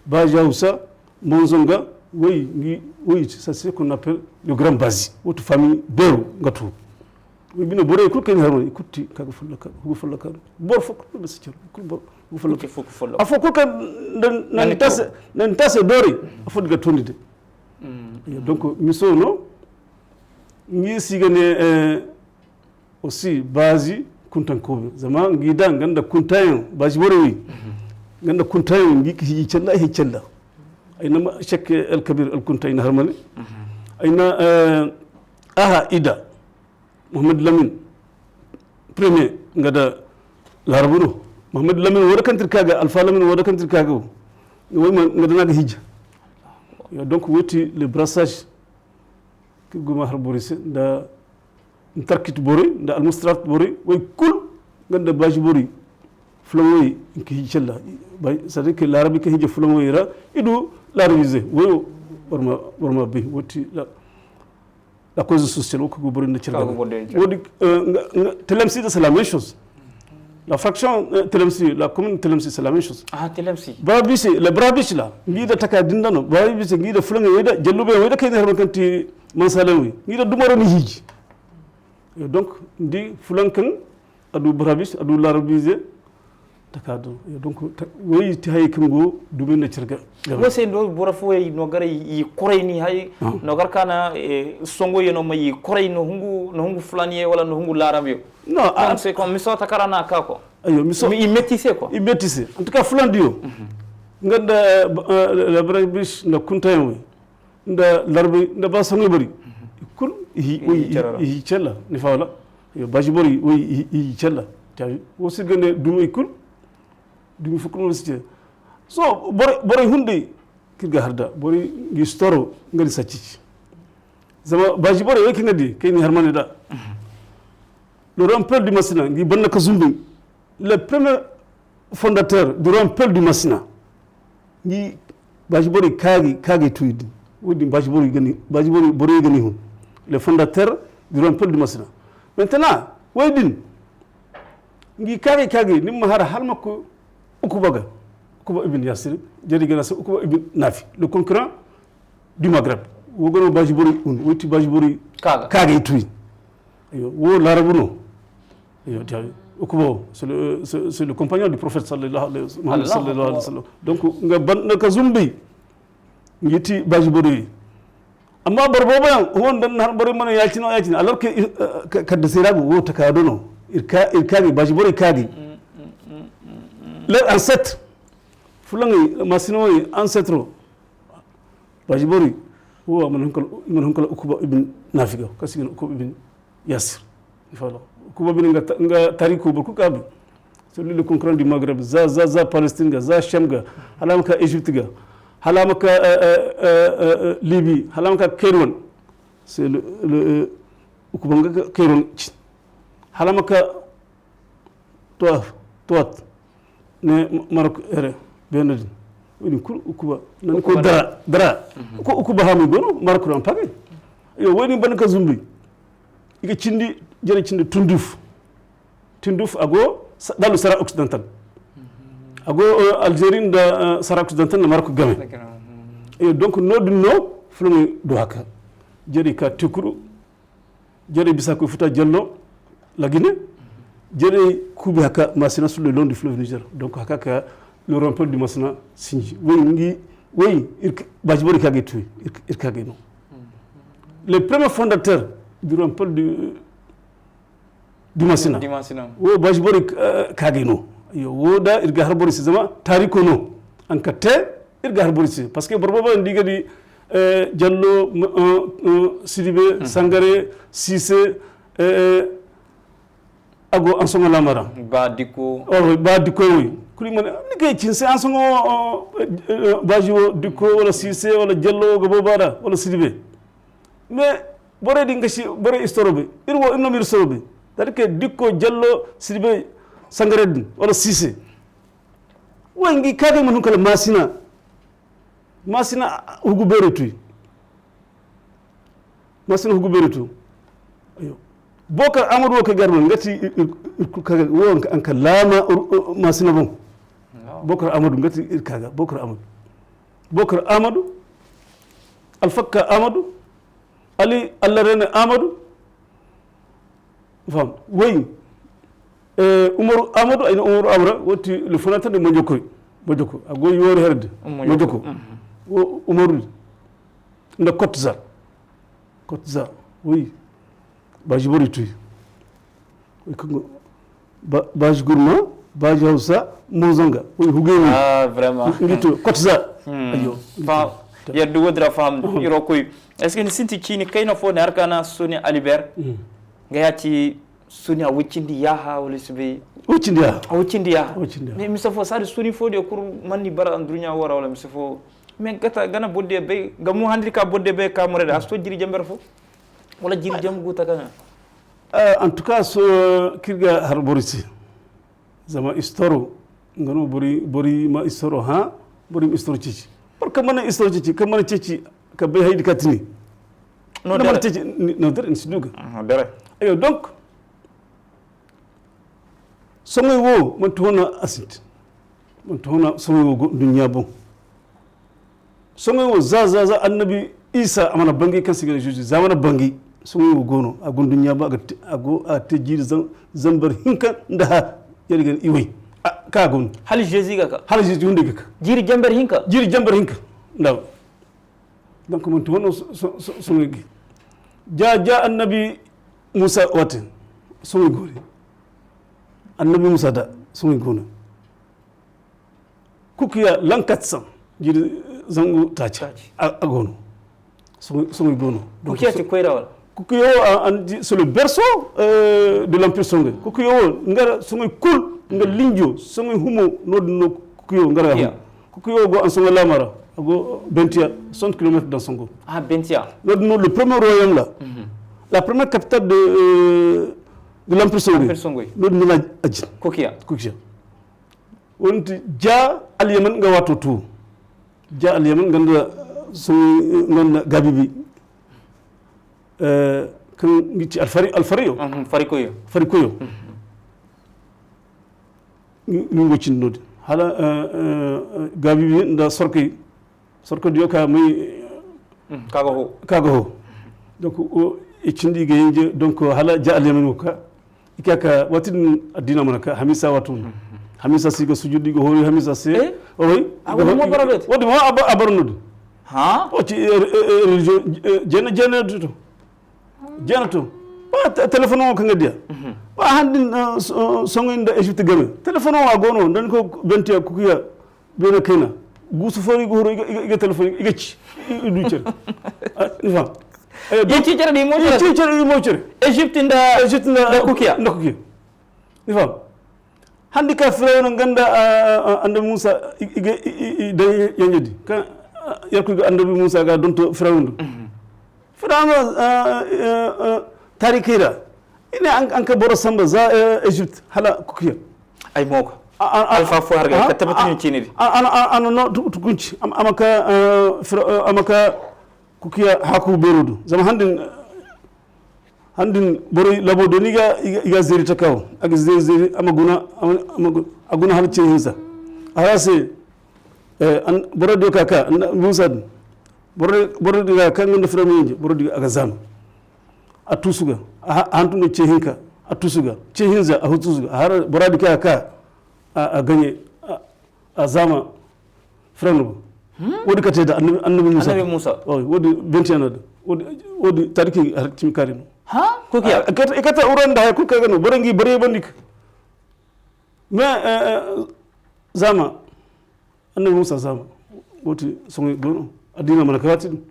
baazi hawsa, monzonga, woy ngi woy, c'est ce qu'on appelle le grand baazi. Woo ti fami beero nga too. Woy bine borey kul kaŋ ni har wane i kul ti ka ga folloka hugu folloka no. Boro foo kul no bisa cere kul boro hugu folloka. Afoo kul kaŋ na ni taase doorey, afoo din ga toondi de. Donc miso no. Ngi si ga ne aussi baazi kuntankoo be zama ngi da nga nda kuntayaŋ baazi borey wey. Nga nda kuntayaŋ ngi ka hiji calla ay hay calla. Ay na ma cek alkabir alkunta ay na har mane. Ay na aha ida muhammad lamin premier nga da laarabu no. Muhammad lamin woo da kaŋ ti ir ka ga alfa lamin woo da kaŋ ti ir ka ga wo. Nga da no a ga hijja. Donc woo ti le brassage. Kaŋ ir go ma har borey se nda ntarkit borey nda almustarat borey woy kul. Nga nda baazi borey fulaŋ woyey nka hiji calla. C'est à dire que laarabi ka hija fulaŋ woyey ra i du laarabize woyo. Boro ma bay woo ti la cause sociale woo kaŋ go borey nda cere ga. Woo di telemsi de c'est la même chose. La fraction telemsi la commune telemsi c'est la même chose. Barabiisi la barabiisi la ngi da taka din da no barabiisi ngi da fulaŋey wey da jallubey wey da kay ni harma kaŋ ti mansaleŋ wey ngi da dumaro ni hiiji. Donc ni di fulaŋ kaŋ a du barabiisi a du larabiize. Taka da no donc wey ti hayey kaŋ go dumey nda cere ga. Wo se no boro fooyey noogaray i koray ni hay noogar ka na songoyey no ma i koray no hungu fulaŋ ye wala no hungu laarab yo. Non. Miso takara na ka ko. Ayo miso i metise ko i metise en tout cas fulandiyo. Nga nda labarabish nda kuntayaŋ wey nda larbay nda ba soŋay bari. Kul i hi cella ni fa wala. Yo baji bori woy i hi cella. Tabi wo si ga ne dumi kul. Dumi fo kul wala si ce. So boroy hunday kir ga har da boroy ngi si toro nga ni sacci ci. Zama baji boroy wey kaŋ ga di kay ni harmane da. Le rempel du masina ngi banna ka zumbi le premier fondateur du rempel du masina. Ngi baji boroy kaagi kaagi tuyi din. Wo din baji boroy ga ni hun le fondateur du rempel du masina. Maintenant woy din ngi kaagay kaagay ni ma har hala ma koy ukuba ga. Ukuba ibin yasir jari ga na se ukuba ibin nafi le concurrent du magreb. Wo ga no baji boroy un wo ti baji boroy kaagay tuyi. Wo larabu no. Ukuba wo c'est le compagnon du prophète sallallahu alayhi wasallam. Donc nga ban na ka zumbi ngi ti baji boroy. Amma boro booboyaŋ wo nda ni har borey mana yaacine wo yaacine alors que kaddasey ra go wo taka do no. Ir kaagay baji borey kaagay. Leur ancêtre fulaŋey masina woy ancêtre o. Baji borey wo a mana hun kala ukuba ibin nafi ga kaŋ se i ga ne ukuba ibin yasir. Ukuba bine nga tariiko boro kul kaŋ a bay. Celui le concurrent du magreb za za za palestine ga za sham ga hala a ma ka egypte ga hala a ma ka libi hala a ma ka kayruwan. Ukuba nga kayruwan ci hala a ma ka tuwat ne marok ere beena din. Wo- din kul ukuba nani koy dara dara. Ukuba haamay go no marok ra ma pagay. Yo wo- din banda ka zumbi i ga cindi jere cindi tunduf. Tunduf a go dalu sara occidental. A go algérie nda sara occidental nda marok game. Donc no- din no fulaŋey du haka. Jere ka tikuru jere bisa koy futa jallo lagine. Jarey kuubi haka masina sur le long du fleuve Niger. Donc haka ka le rempel du masina sinji. Woy ngi woy ir baaji boro ir ka gay tuuy. Ir ka gay no. Le premier fondateur du rempel du du masina. Wo baaji boro ir ka gay no. Woo da ir ga har boro se zama taariko no. An ka te ir ga har boro se parce que boro boobo nda i ga di jallo, sidibe, sangare, siise, a go ansoŋo laamara. Ba dikko. Ba dikko woy kuli mana ni kay cinse ansoŋo wo. Baaji wo dikko wala siise wala jallo wo ga booba ra wala sidibe. Mais borey din ga si borey istoro bay ir wo ir no ma ir istoro bay. Dadi kay dikko jallo sidibe sangare din wala siise. Woy ngi kaagay mana hun kala maasina. Maasina hugu beeri tuy. Maasina hugu beeri tuy. Bookar amadu wo kay gar no nga ti ir kul kaagay wo an ka laama. Maasina boŋ. Bookar amadu nga ti ir kaaga bookar amadu. Bookar amadu. Alfakka amadu. Ali allarene amadu. Fam woy. Umaru amadu ay na umaru amara woo ti le fondateur de majoko. Majoko a go yoori here de. Majoko. Umaru nda kotza. Kotza woy. Baaji boro i tuy. Woy kaŋ go baaji gurma, baaji hawsa, moozanga woy hugey woy. Ngi to kotza. Ayyo. Yadda woodi ra faham iro koy. Est-ce que ni sinti ciini kayna fo ne har ka na soni aliber? Nga ya ci soni a woy cindi yaaha wala si bay? Woy cindi yaaha. A woy cindi yaaha. Mais mise fo saadi soni fo diyo kul man ni bara anduruɲa woo ra wala mise fo? Mais gata gana boro diyo bay ga mu handi ka boro diyo bay ka more da a si to jiri jamber fo? Wala jiri jambu guta kaŋ? En tout cas so kir ga har boro se. Zama istoro nga no boro ma istoro hã. Boro ma istoro ceeci boro kaŋ mana istoro ceeci kaŋ mana ceeci ka bay haydi ka tini. No dere. No dere ni si du ga. Ayyo donc soŋey wo manti wane a sinti. Manti wane soŋey wo go nduɲɲa boŋ. Soŋey wo za za za annabi isa a mana bangay kaŋ se i ga ne jesus za a mana bangay. Soŋey wo go no a go nduɲɲa boŋ a go a te jiiri zambar hinka nda ha. Yar i ga ne i way. Kaŋ a go no hala jesus ga ka hala jesus hunday ga ka. Jiiri jambar hinka jiiri jambar hinka. Nda donc manti wane soŋey ga ja ja annabi muusa waati. Soŋey go ne annabi muusa da soŋey go no. Kukiya lankat saŋ jiiri zangu taaci a go no. Soŋey go no. Kukiya ti koyra wala? Kukiya wo a ndi c'est le berceau de l'empire songey kukiya wo nga ra soŋey kul nga linjo soŋey humo no-din no. Kukiya wo nga ra ya humo. Kukiya wo go ansoŋo laama ra a go bentiya. Soixante kilomètres dans songo. Bentiya no-din no le premier royaume la la première capitale de l'empire songey. No-din no na a jin kukiya. Kukiya. Woo ni ti ja alyaman nga waato tuwo. Ja alyaman nga nda soŋey nga nda gaabibi. Kaŋ ngi ci alfari alfariyo. Farikoyo. Ngi go cindi no-din hala gaabibi nda sorkey. Sorkodiyo ka may. Ka ga hoo. Donc i cindi i ga yanje donc hala ja alyaman go ka. I ka ka waati din addiina mana ka hamiisa waati wano. Hamiisa se i ga sujudu i ga hooru hamiisa se. Oy. Woo din mo a bara no-din. Woo ci religion jeena jeena to. Jeena to ba telefono wo kaŋ ga diya. Ba han din soŋey nda ezipt game telefono wo a go no nda ni koy bentiya kukiya. Beene kayna guusu fo i ga huru i ga telefon i ga ci. I du cere. Ni faham? I ci cere di mo cere. Egypt nda kukiya. Ni faham? Handi ka firawna nga nda annabi musa i ga i daŋ yanjadi kaŋ yarku ga annabi musa ga donto firawna du. Firawna taarikey ra i ne an ka boro samba za egypt hala kukiya. Ay mo ga alfa fo har ga ka tabbata ni ciini di. Ana no tukunci a ma ka kukiya haku beero du zama handin handin borey labo do ni ga i ga zeeri taka wo a ga zeeri zeeri a ma guna a guna hala ce hinza. A ra se boro diyo ka ka musa din boro diyo ka ka nga nda firawna yanje boro diyo a ga zaama. A tuusu ga a hantum no ce hinka. a tusu ga ce hinza a tusu ga a har bora di ka ka a gaɲe a zaama firawna go. Wo- din kate da annabi muusa. Wo- din bentiyana da wo- din taariki har cimi kaari no. I kate uran da haya kul ka ga no boro ngi boro yabandi ka. Mais zaama annabi muusa zaama wo- ti soŋay go no. Addiina mana ka waati din.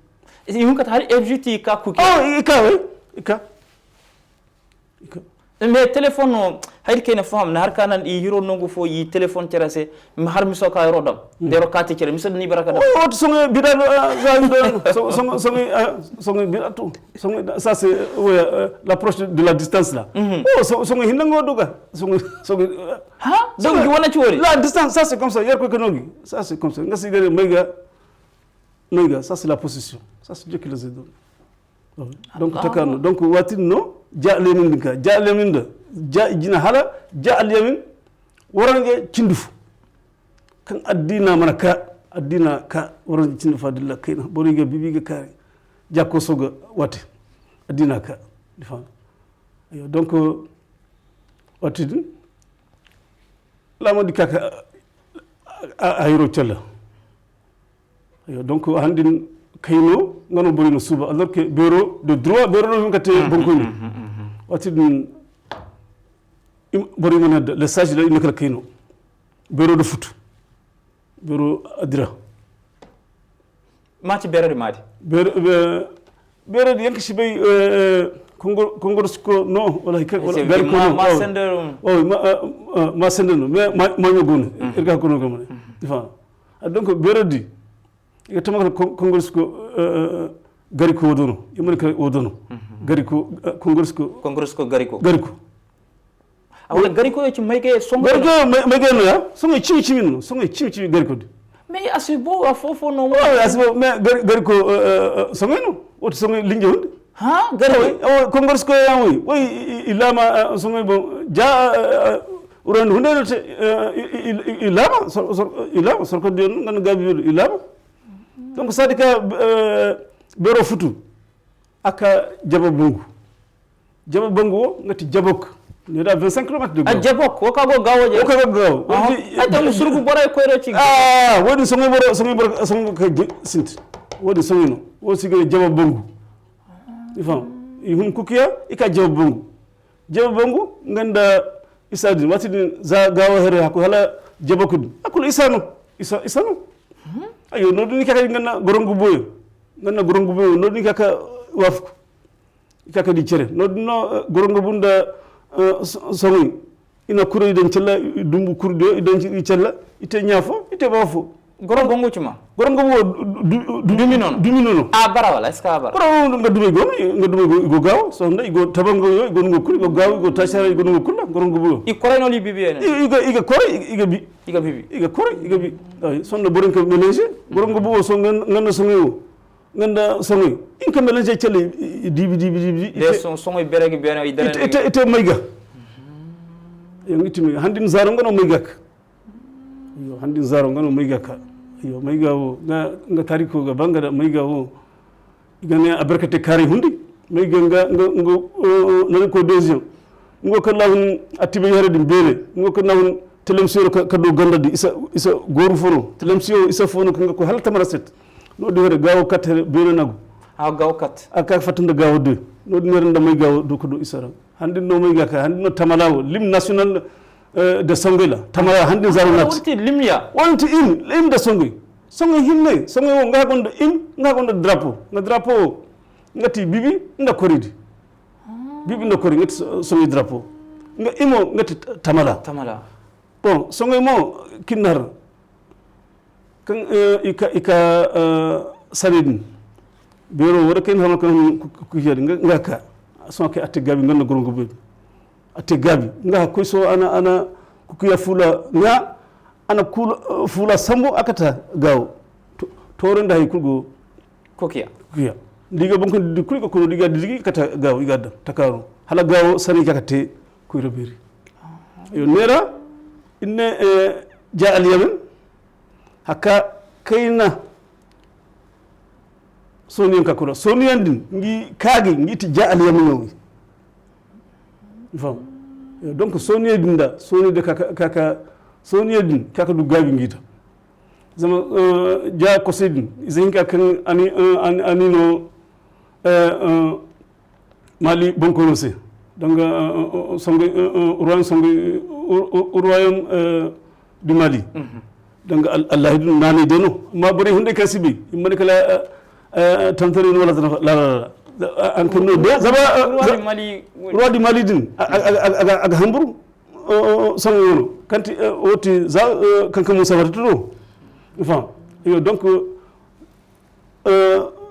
I hun kate har fgt ka kuki. I ka wey i ka. Mais telefon no hayri kay na faham na har ka naŋ i hiro nongu fo i telefon cere se. Har miso ka yaro dam da yaro kaati cere miso da ni bara ka dam. Wo- ti soŋay bida za soŋay soŋay bida to. Soŋay ça c'est l'approche de la distance là. Soŋay hinna nga wo du ga soŋay. Donc gi wane ci wori la distance ça c'est comme ça yar koy ka no gi. Ça c'est comme ça nga si gane may ga may ga ça c'est la possession. Ça c'est jokki la zedon. Donc taka no donc waati din no ja alyamin din ka ja alyamin da ja ijina hala ja alyamin. Warange cindi fo kaŋ addiina mana ka addiina ka warange cindi fo adilla kayna boro i ga bibi i ga kaari. Ja kooso ga waati addiina ka. Donc waati din laamandi ka ka a hayro calla. Donc handin kayno nga no boro i na suuba alors que beero de droit beero no hin ka te bankoy no. Waati din boro i mana da lesage la i na kala kayno. Beero de futu beero adira. Maati beero di maadi beero di yanka si bay. Kongor siko no wala hay kay wala gari ko no ma sende no mais ma ma go no. Ir ga ko no gamane. Ifa donc beero di i ga tama kala kongor siko gari ko wodono i mani kala wodono. Gari ko kongor siko kongor siko gari ko gari ko. A wala gari ko ci may ga soŋo gari ko may ga no ya soŋo cimi cimi no soŋo cimi cimi gari ko di. Mais asibo a fofo no asibo mais gari ko soŋo no. Woto soŋo linje hunde ha gari ko kongor siko ya wi way. Ilama soŋo bon ja uran hunde no te ilama ilama sorko diyon ngan gabi ilama. Donc sadi ka bero futu aka jaba bungu. Jaba bangu wo nga ti jabok ne da vingt cinq kilomètres de a jabok wo ka go gawo je wo ka go gawo. Ay ta musurgu boray koyro ci a wo din songo boro songo boro songo ka sinti wo din songo no wo si gane jaba bangu. I fam i hun kukiya i ka jaba bangu. Jaba bangu nga nda isa din wati din za gawo here hakku hala jabok din hakku isa no isa isa no. Ayo no din ka ka nga na gorongu boyo nga na gorongu boyo no din ka ka wafuku. I ka kadi cere no din no gorongo bunda. Soŋoy i na kuro i daŋ cella i dumbu kurdiyo i daŋ i cella i te ɲaa fo i te baa fo. Gorongo ŋucuma gorongo bo dumi nono dumi nono a bara wala est-ce que a bara gorongo nga dumey gono nga dumey go i go gaawo sohonda i go tabangoyo i go nungo kul i go gaawo i go tasara i go nungo kulla gorongo bo i koray no li bibi yene i ga i ga koray i ga bi i ga bibi i ga koray i ga bi. Sohonda borin ka mélange gorongo bo so nga na soŋoy wo. Nga nda soŋoy in ka mélange cele dibi dibi dibi de soŋoy beregi bene i dara ite ite mayga. Yo ngi timi handin zaro nga no mayga ka yo handin zaro nga no mayga ka yo mayga wo nga nga tariko ga banga da mayga wo. I ga ne a berkate kaaray hundi mayga nga nga nga nani ko deuxième. Ngo ka na hun attibe yere din beene ngo ka na hun telemsiyoro ka do ganda di isa isa goru fono telemsiyo isa fono ka nga ko hala tamara set. No din wara gawo kat beene nagu a gawo kat a ka fatta nda gawo de. No din wara nda may gawo do ko do isa ra handin no may ga ka handin no tamala wo lim national de songoy la tamala handin zaro nat wonti limya wonti im im de songoy. Songoy hinne songoy wo nga gonda im nga gonda drapeau nga drapeau wo nga ti bibi nda koridi. Bibi nda kori nga ti soŋoy drapeau nga imo nga ti tamala. Bon soŋoy mo kinnar kaŋ i ka i ka sare din. Beero wara kaŋ i na hama kaŋ kukiya din nga ka soŋo kay atte gaabi nga na gorongo boy. Atte gaabi nga koy so ana ana kukiya fula nga ana kula fula sambu a kata gaawo. Tooro nda hay kul go. Kokiya kokiya. Diga bon kun di kul ko kono diga digi kata gawo iga da takaro hala gawo sani kaka te. Koyro beri yo nera inne ja alyamin haka kayna. Soniyan ka kula soniyan din ngi kagi ngi ti ja alyamin no. Faham? Donc sooniye din da sooniye da kaka sooniye din kaka du gaabi ngi da. Zama ja kosay din ize hinka kaŋ ani no mali bonkoono se, danga songay ruwayom songay ruwayom di mali. Danga allahi din naanay day no amma borey hunday kaŋ si bay i mana kala tantaray no wala lala. An kaŋ no day zama ruwa di mali din a ga hamburu. Soŋ wo no kaŋ ti wo ti za kaŋ kaŋ musa wata turo. Faham? Iyo donc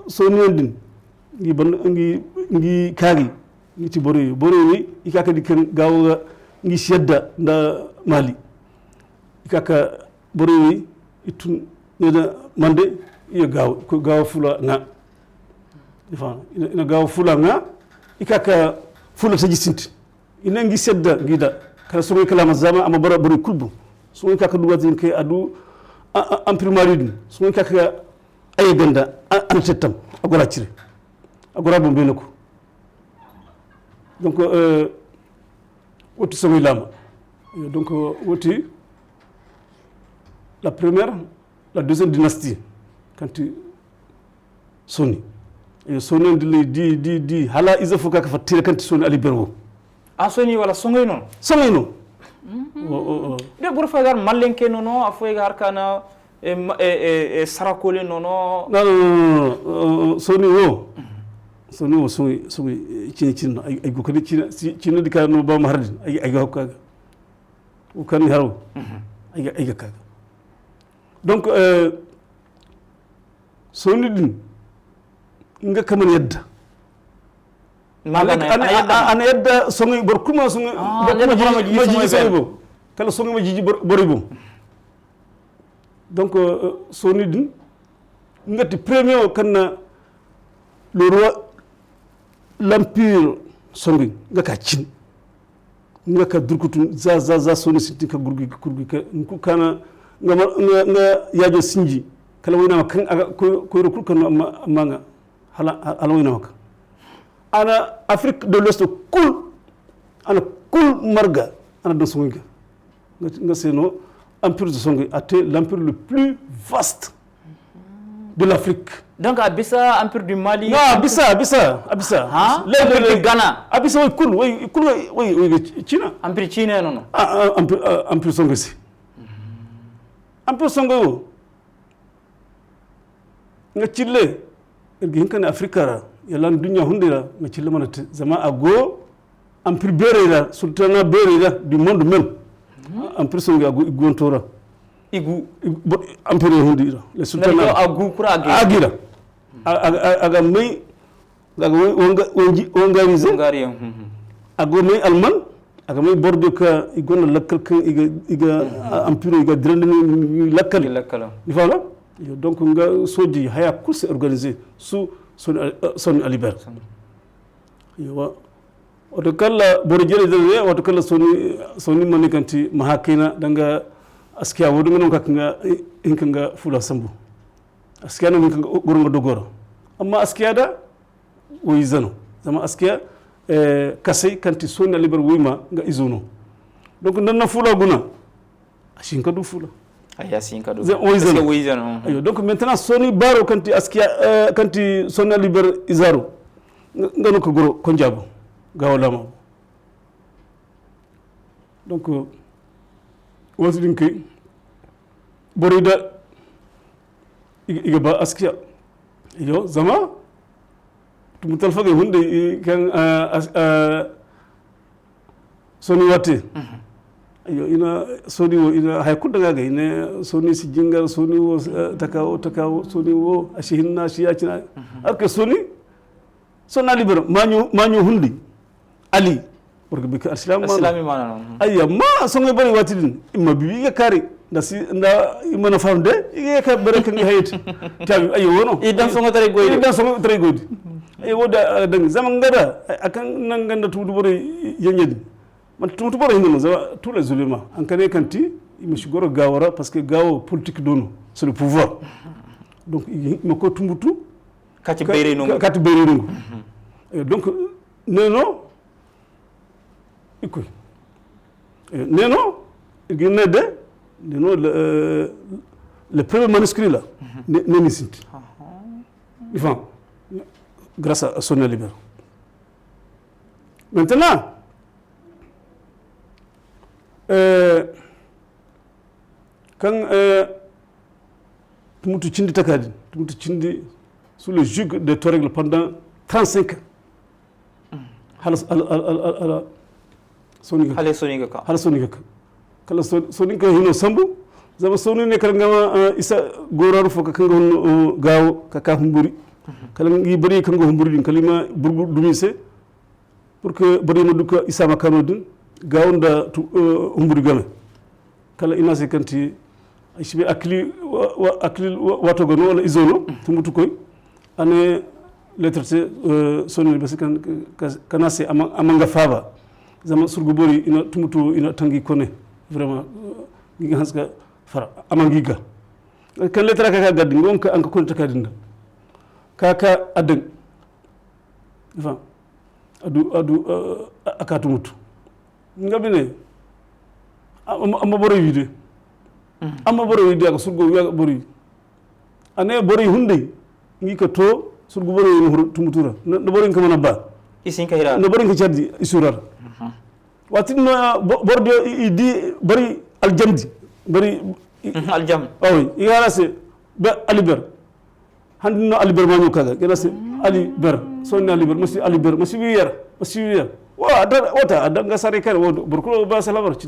sooniyaŋ din ngi kaari ngi ti borey wey borey wey i ka ka di kaŋ gaawo ga ngi si yadda nda mali. I ka ka borey wey i tun ne da mande i ga gaawo fula ŋaa. I na gaawo fula ŋaa i ka ka fula taji sintin. I ne ngi sedda ngi da kala soŋay kala a ma zama a ma bara borey kul boŋ. Soŋay ka ka du waati din kay a du ampir mali din soŋay ka ka ay ganda a na tettam a gora cire a gora boŋ beene ko. Donc wo ti soŋay laama. Donc wo ti la première la deuxième dynastie kaŋ ti sooni. Sooni yaŋ dilay di di di hala ize fo ka ka fatta tira kaŋ ti sooni aliber wo. A sooni wala soŋay no? Soŋay no. De boro fo ga har mallenke no no afo ga har ka na sarakoole no no. Sooni wo sooni wo soŋay soŋay cine cine no ay go kani cine di ka no ba ma har din ay ga hakka ga. Wo kani haro ay ga ka ga. Donc sooni din nga kaman yadda. A na yadda soŋay boro kul ma soŋay boro kul ma jiji soŋay boŋ. Kala soŋay ma jiji borey boŋ. Donc sooni din nga ti premier wo kaŋ na le roi l'empire soŋay nga ka cin. Nga ka durkutun za za za sooni sintin ka gurguy ka gurguy ka nku kaana nga yaajo sinji. Kala waynaama kaŋ a ga koyro kul kaŋ no amma nga hala waynaama kaŋ a na afrik de l'ouest kul a na kul marga a na daŋ soŋay ga. Nga se no empire de soŋay a te l'empire le plus vaste de l'afrique. Donc a bisa empire du mali no a bisa a bisa a bisa empire du ghana a bisa way kul way kul way way ga cina empire cina no no empire soŋay se. Empire soŋay wo nga cille ir ga hin ka ne afrika ra yalla nda duɲɲa hunday ra nga cille mana te zama a go empire beerey ra sultana beerey ra du monde même. Empire soŋay a go iguwanto ra. Igu empire hundi ra le sultana a gu kura a gi ra. A ga may a ga wangaarize. A go may alman a ga may boro do ka i gonda lakkal kaŋ i ga empire i ga dirandi ni lakkal. Ni fala donc nga sooji haya kul se organize su soni aliber. Wato kala boro jere jere wato kala soni soni mani kanti maha kayna danga askiya wodin nga no ka kanga hinka nga fula sambu. Askiya no hinka goro nga dogoro amma askiya da woy ize no zama askiya kasay kanti soni aliber woy ma nga izo no. Donc nan na fula guna a si hin ka du fula. Ay a si hin ka du fula. Woy ize no. Donc maintenant soni baaro kanti askiya kanti soni aliber izaaro nga no ka goro konja boŋ. Gaawo laama boŋ. Donc waati din kay borey da i ga ba askiya. Iyo zama tumbutu alfagey hunday kaŋ soni waate. Iyo i na soni wo i na haya kulu daŋ a ga i ne soni si jingar soni wo taka wo taka wo soni wo a si hinna a si yaacina. Har ka soni soni ali bara maaɲo hundi ali. Boro ga bi ka alsilaami maana no. Ayya ma soŋay borey waati din i ma bibi i ga kaari nda i mana faham de i ga ye ka bare kaŋ i hayey te. Taabi ayya wo no i daŋ soŋay taray goy di i daŋ soŋay taray goy di. Ayya wo da a ga daŋ zama nga da a kaŋ naŋ nga nda tuutu borey yaŋ-yaŋ din. Manti tuutu borey hinne no zama tous les éléments haŋ ka ne kaŋ ti i ma si goro gaawo ra parce que gaawo politique do no c'est le pouvoir. Donc i ma koy tumbutu kaati bayray nongu. Donc ne no. Ikoy. Neno, igi ne de, neno le premier manuscrit la, neni sinti. Ifan, grâce à Sonia Libero. Maintenant, kaŋ tumutu cindi takaadin, tumutu cindi sous le joug de toreg pendant trente cinq ans. Hala hala hala hala soni ga hala soni ga ka hala soni ga ka kala soni ga hino sambu. Zama soni ne kala ngama isa goraru fo ka kanga hon gaawo ka ka humburi. Kala ngi bari kanga humburi din kala ima burgu dumi se. Pour que bari ma duka isa ma kano din gaawo nda humburi game. Kala ina se kanti ay si bay akili akili wato gano wala izo no tumutu koy. Ane lettre te soni basi kana se ama nga faaba. Zama surgu bori ina tumutu ina tangi kone vraiment ngi hanska fara ama ngi ga. Kan lettre ka ka gaddi ngon ka an ka kone takadinda ka ka adan. Adu adu a ka tumutu. Nga bine. Amma boro wi de. Amma boro wi de a ga surgo wi a ga boro wi. A ne boro wi hunday ngi ka to surgu boro wi na huru tumutura na boro wi ka mana ba. Isin ka hira na boro wi ka cardi isurar. Watin no boro de i di bari aljamdi bari. Aljam awi i gara se be aliber. Handi no aliber ma ɲo kaga gina se aliber sonni aliber masi aliber masi wiyar masi wiyar. Wa adar wata adar nga sare kare wo burkulo ba sala bar ci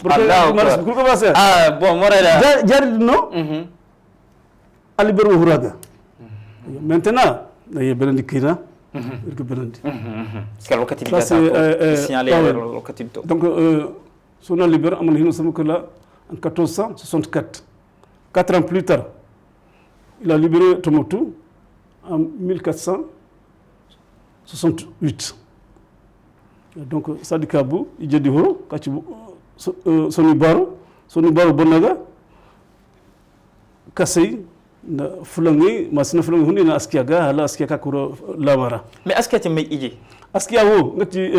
burkulo ba sala ah bon mora da jari no. Aliber wo huraga maintenant na ye benandi kina. Irga benandi kala wakati di gata ko signaler wakati to donc. Sonna libéré amana hino sama kala en quatorze cent soixante-quatre. Quatre ans plus tard il a libéré Tombouctou en mille quatre cent soixante-huit. Donc sadi kabu i jadi horo kaci soni baro soni baro bonaga. Kasay nda fulaŋey masina fulaŋey hunday na askiya ga hala askiya ka kuro laama ra. Mais askiya ti may ije? Askiya wo nga ti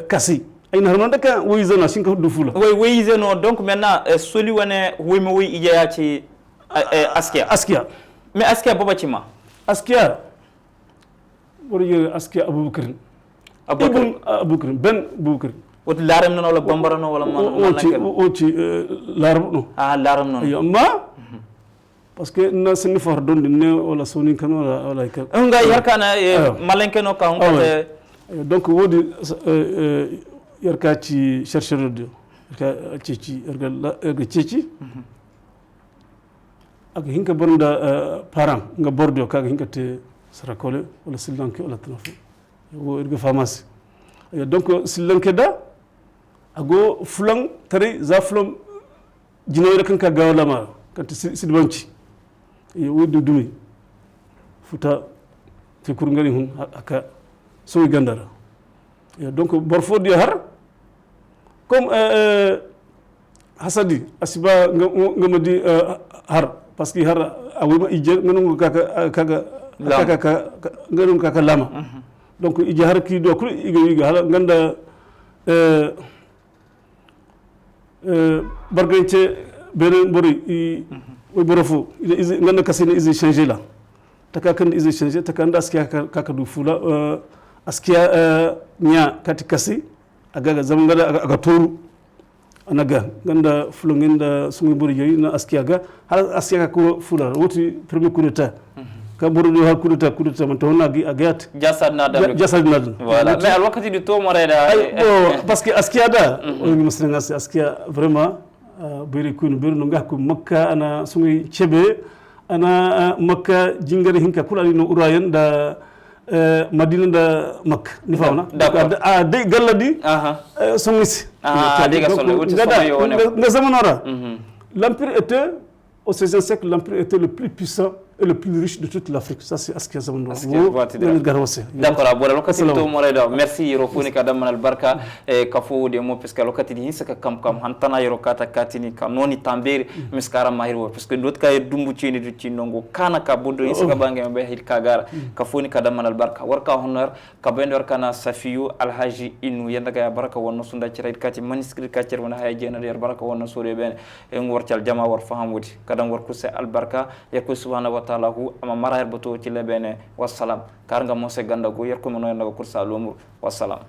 kasay. Ay na harmanda ka woyize no a si hin ka du fula. Woyize no donc maintenant soli wane woyma woy ije ya ci. Askiya askiya. Mais askiya boobo ci ma askiya. Boro yere askiya abubakarin. Abubakarin ben abubakarin. Wata laarab no wala bambara no wala man o ci laarab no. Laarab no amma. Parce que na sinni fo har dondi ne wala soni kan wala wala ka nga yar kana malanke no ka hunka. Donc wodi yar ka ci chercheur de yar ka ceci yar ga ceci. A ga hin ka boro nda paran nga boro diyo ka ga hin ka te sarakole wala sillanke wala tana fo. Wo ir ga faham a se. Donc sillanke da a go fulaŋ taray za fulaŋ jinawey ra kaŋ ka gaawo laama ra kaŋ ti sidibanci. Wo din dumi futa te kuru nga ni hun a ka sowi ganda ra. Donc boro fo diyo har comme hasadi a si ba nga ma di har parce que har a way ma ije nga no nga ka ka nga no nga ka ka laama. Donc ije har ki do kulu i ga wi ga hala nga nda bargance beene borey i way boro fo nga nda kase ne ize changer la taka kaŋ nda ize changer taka nda askiya ka ka du fula askiya ɲa kati kase. A ga ga zama nga da a ga tooru a na ga nga nda fulaŋey nda suŋay boro jey na askiya ga hala askiya ka kuro fula ra wo ti premier coup d'état. Ka boro do hala coup d'état coup d'état manti honna a ga yaati. Jaasa din na daŋ. Voilà mais alwakati di to moray da. Parce que askiya da wala ngi masina nga se askiya vraiment. Bayray koyno bayray no nga hakku makka a na suŋay cebe a na makka jingare hinka kulu a di no urayan da madina nda makka ni faham na. A day galladi soŋay se. Nga zamano ra l'empire était au seizième siècle l'empire était le plus puissant. et le plus riche de toute l'Afrique. Ça c'est aske zaman do. Aske wo, voiti de. D'accord, abora lokati to moray da. Merci, yero fo ni ka damman albarka. Ka fo wo de mo parce que lokati di hinsa ka kam kam hantana yero kata katini ka noni tamberi. Miskara mahir wo parce que dot ka yer dumbu cini du cini nongo kana ka bondo hinsa ka banga me hir ka gara. Ka fo ni ka damman albarka war ka honor. Ka bayndi war kana safiyu alhaji inu yanda ga ya baraka wanno sunda cira ir kati maniskir ka cir wani haya jena yer baraka wanno sore bene. Ŋ war cal jama war faham wodi kadan war kuse albarka. Yer ko subhanahu wa ta'ala hu amma mara yer bato ci lebene. Wassalam. Kar nga mose ganda go yer ko mono yanda ga kursa lomur. Wassalam.